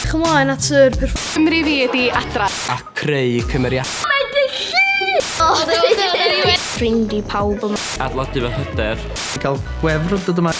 Edrych ymlaen at yr perfformiad. Cymru fi ydi adra. A creu cymeriadau. Ffrind i pawb yma. Adeiladu fy hyder. Cael gwefr o dod yma.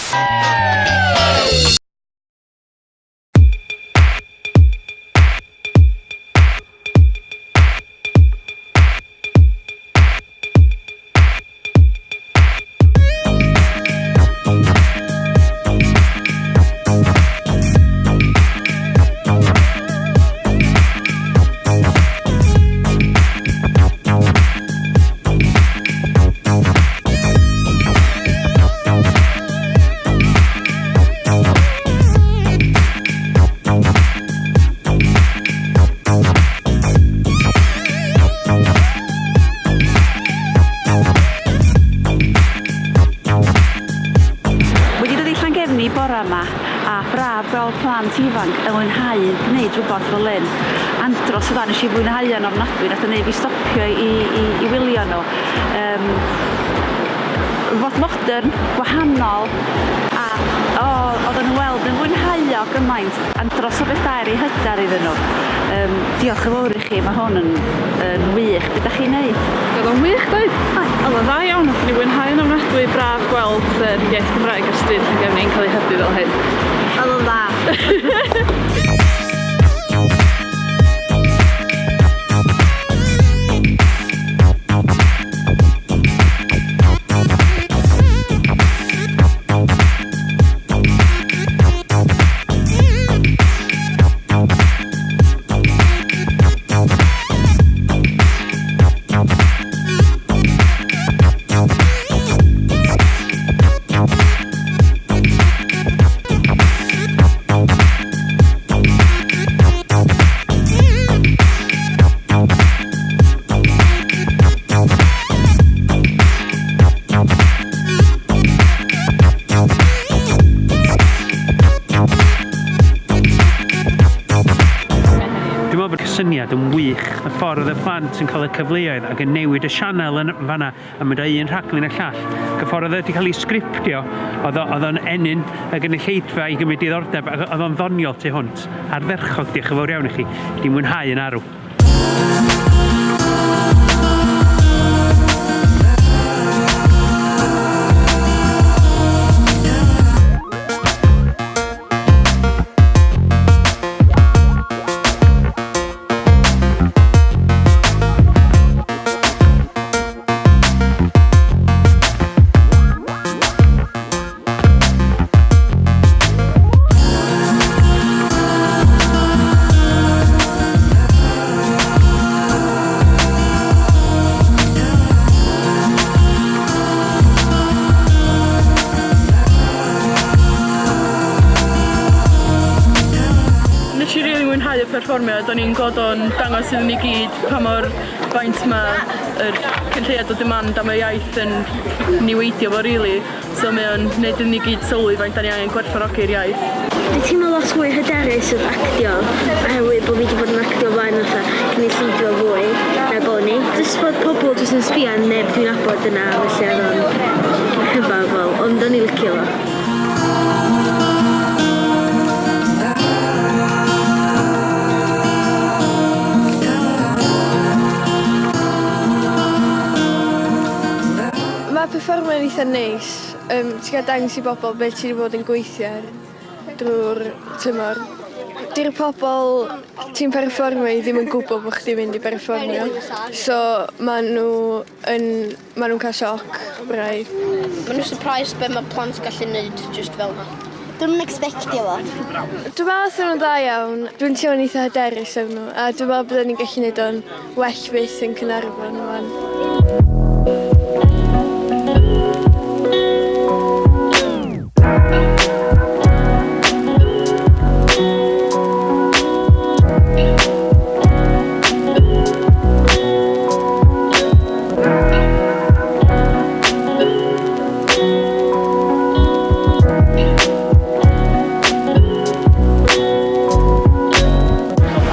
Wedi dod i Llangefni bora 'ma a braf gweld plant ifanc yn mwynhau gwneud rhywbeth fel hyn. Andros o dda, nes i fwynhau o'n ofnadwy, nath o neud fi stopio i, i, i wylio nhw. Um, rhywbeth modern, gwahanol, a o, oedden nhw weld yn fwynhau o gymaint. Andros o beth da i roi hyder iddyn nhw. Um, diolch yn fawr i chi, mae hwn yn, yn wych. Be da chi'n neud? Oedd o'n wych, doedd? Oedd o'n dda iawn, nathon ni fwynhau yn ofnadwy, braf gweld yr iaith Gymraeg ar stryd Llangefni yn cael ei hybu fel hyn. Oedd o'n dda. Dwi'n meddwl bod y cysyniad yn wych, y ffordd y plant yn cael y cyfleoedd ac yn newid y sianel yn fanna a mynd o un rhaglen i'r llall. Ac y ffordd oedd e wedi cael ei sgriptio, oedd o'n ennyn y gynulleidfa i gymryd diddordeb ac oedd o'n ddoniol tu hwnt. Ardderchog, diolch yn fawr iawn i chi. Di mwynhau yn arw. Nes i rili mwynhau y perfformiad, o'n i'n gweld o'n dangos iddyn ni gyd pa mor faint ma' yr cyn lleiad o demand am y iaith yn niweidio fo rili. So mae o'n neud i ni gyd sylwi faint 'dan ni angen gwerthfawrogi'r iaith. Dwi'n teimlo lot mwy hyderus wrth actio oherwydd bod fi 'di bod yn actio o flaen fatha cynulleidfa fwy nag o'n i. Jyst bod pobl jyst yn sbio ar neb dwi'n nabod yna felly oedd o'n rhyfedd fel ond o'n i'n licio fo. Mae perfformio'n eitha neis. Yym ti'n cael dangos i bobl be ti 'di bod yn gweithio ar drwy'r tymor. 'Di'r pobl ti'n perfformio i ddim yn gwybod bo' chdi'n mynd i berfformio so ma' nhw yn ma' nhw'n cael sioc braidd. Ma' nhw'n surprised be' ma' plant gallu neud jyst fel 'na. Dwi'm yn ecsbectio fo. Dwi me'wl nathon nw'n dda iawn. Dwi'n teimlo'n eitha hyderus efo nhw a dwi me'wl bydden ni'n gallu neud o'n well fyth yn Caernarfon ŵan.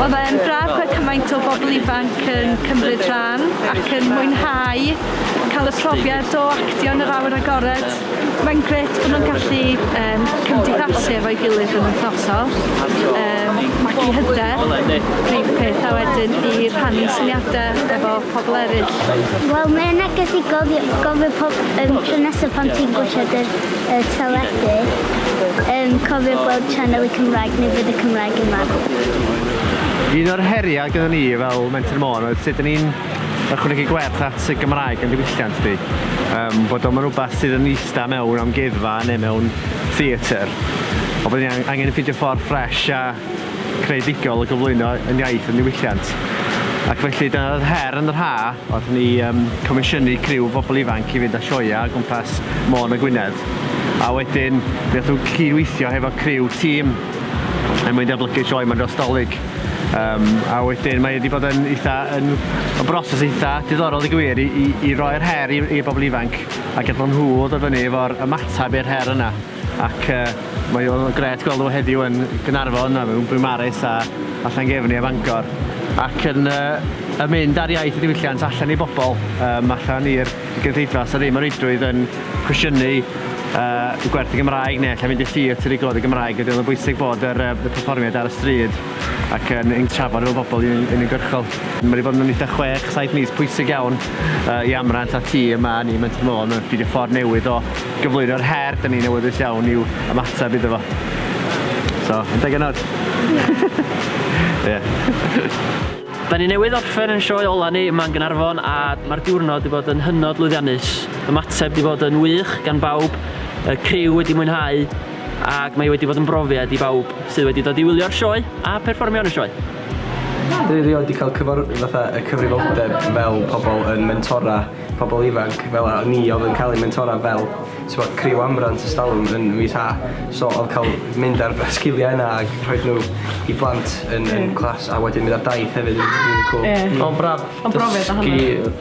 Oedd e'n braf gweld cymaint o bobl ifanc yn cymryd rhan ac yn mwynhau cael y cael y profiad o actio yn yr awyr agored. Mae'n grêt bod nhw'n gallu um, cymdeithasu efo'i gilydd yn wythnosol, um, magu hyder, prif peth, a wedyn i rhannu syniadau efo pobl eraill. Wel, mae'n neges i gofio, gofio pob, um, tro nesaf pan ti'n gwatsiad yr y teledu, um, cofio gweld sianel y Cymraeg neu fydd y Cymraeg yn marw. Un o'r heriau gyda ni fel Menter Môn oedd sut 'dyn ni'n ychwanegu gwerth at y Gymraeg yn diwylliant di. Um, bod o'n rhywbeth sydd yn eista mewn amgueddfa neu mewn theatr. Ond bod ni angen ffeindio ffordd ffresh a creadigol o gyflwyno yn iaith yn diwylliant. Ac felly dyna oedd her yn yr ha, oedd ni um, comisiynu criw o bobl ifanc i fynd â sioeau o gwmpas Môn a Gwynedd. A wedyn, mi nath nhw cyd-weithio hefo criw tîm er mwyn datblygu sioe 'ma dros Dolig. Um, a wedyn mae wedi bod yn eitha, yn, yn broses eitha diddorol i gwir i, i, i roi'r her i, i bobl ifanc a gadael nhw ddod fyny efo'r ymateb i'r her yna. Ac uh, mae o'n gret gweld nhw heddiw yn Gaernarfon a mewn Biwmaris a, a Llangefni a Bangor. Ac yn, uh, yn mynd ar iaith y diwylliant allan i bobl, um, allan i'r gynulleidfa sydd ddim o reidrwydd yn cwestiynu uh, gwerth y Gymraeg neu allan mynd i'r theatr i glywed y Gymraeg. Ydy o'n bwysig bod yr, uh, y perfformiad ar y stryd ac yn, yn trafod efo bobl yn uniongyrchol. Mae wedi bod yn eitha 6-7 mis pwysig iawn uh, i Amrant a tîm a ni Menter Môn yn ffeindio ffordd newydd o gyflwyno'r her. Da ni'n awyddus iawn i'w ymateb iddo fo. So, yn deg yn oed. Ie. Da ni newydd orffen yn sioe ola ni yma yn Gaernarfon a mae'r diwrnod wedi bod yn hynod lwyddiannus. Ymateb wedi bod yn wych gan bawb, y criw wedi mwynhau ac mae wedi bod yn brofiad i bawb sydd wedi dod i wylio'r sioe a perfformio yn y sioe. Dwi erioed 'di cael cyfar- fatha y cyfrifoldeb fel pobl yn mentora pobl ifanc fel 'a. Ni oedd yn cael eu mentora fel t'mod criw Amrant ers talwm yn mis Ha. So oedd cael mynd ar sgiliau yna ac rhoid nhw i blant yn yn class a wedyn mynd ar daith hefyd yn rili cŵl. Ie. Mae'n braf Mae'n brofiad ohono. dysgu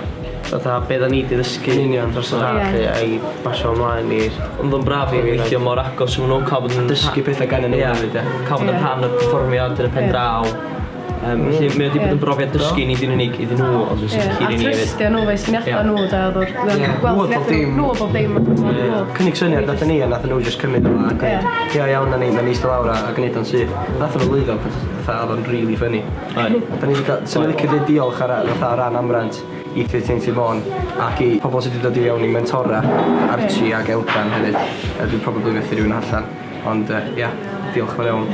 fatha be 'da ni 'di ddysgu Yn union. dros yr haf Ie. 'lly a'i basio ymlaen i'r Ond o'n braf i weithio mor agos efo nhw, cael bod yn... Dysgu pethau gan nhw Ie, hefyd, ie. Cael bod yn Ie. rhan o'r perfformiad yn y pen draw. Um, felly mae wedi bod yn brofiad dysgu nid yn unig iddyn nhw, ond yn Ie, sicr a i ni hefyd. trystio nhw, fe syniadau Ie. nhw, da, oedd o'r... Ie. Gweld Nhw oedd bob syniadau dim. nhw o bob dim. Cynnig syniad nath ni a nath nhw just cymryd o a gweud ia iawn na ni, na ni eistedd lawr a, a gwneud o'n syth. Nath nhw lwyddo, fatha oedd o'n really funny. Oedd. Da ni 'di cael, swn i'n licio dweud diolch ar, fatha ar ran Amrant i Theatr Ieuenctid Môn ac i pobl sydd wedi dod i fewn i mentora Archie ac Elgan hefyd. A dwi'n probably methu rhywun allan. Ond ia, diolch yn fawr iawn.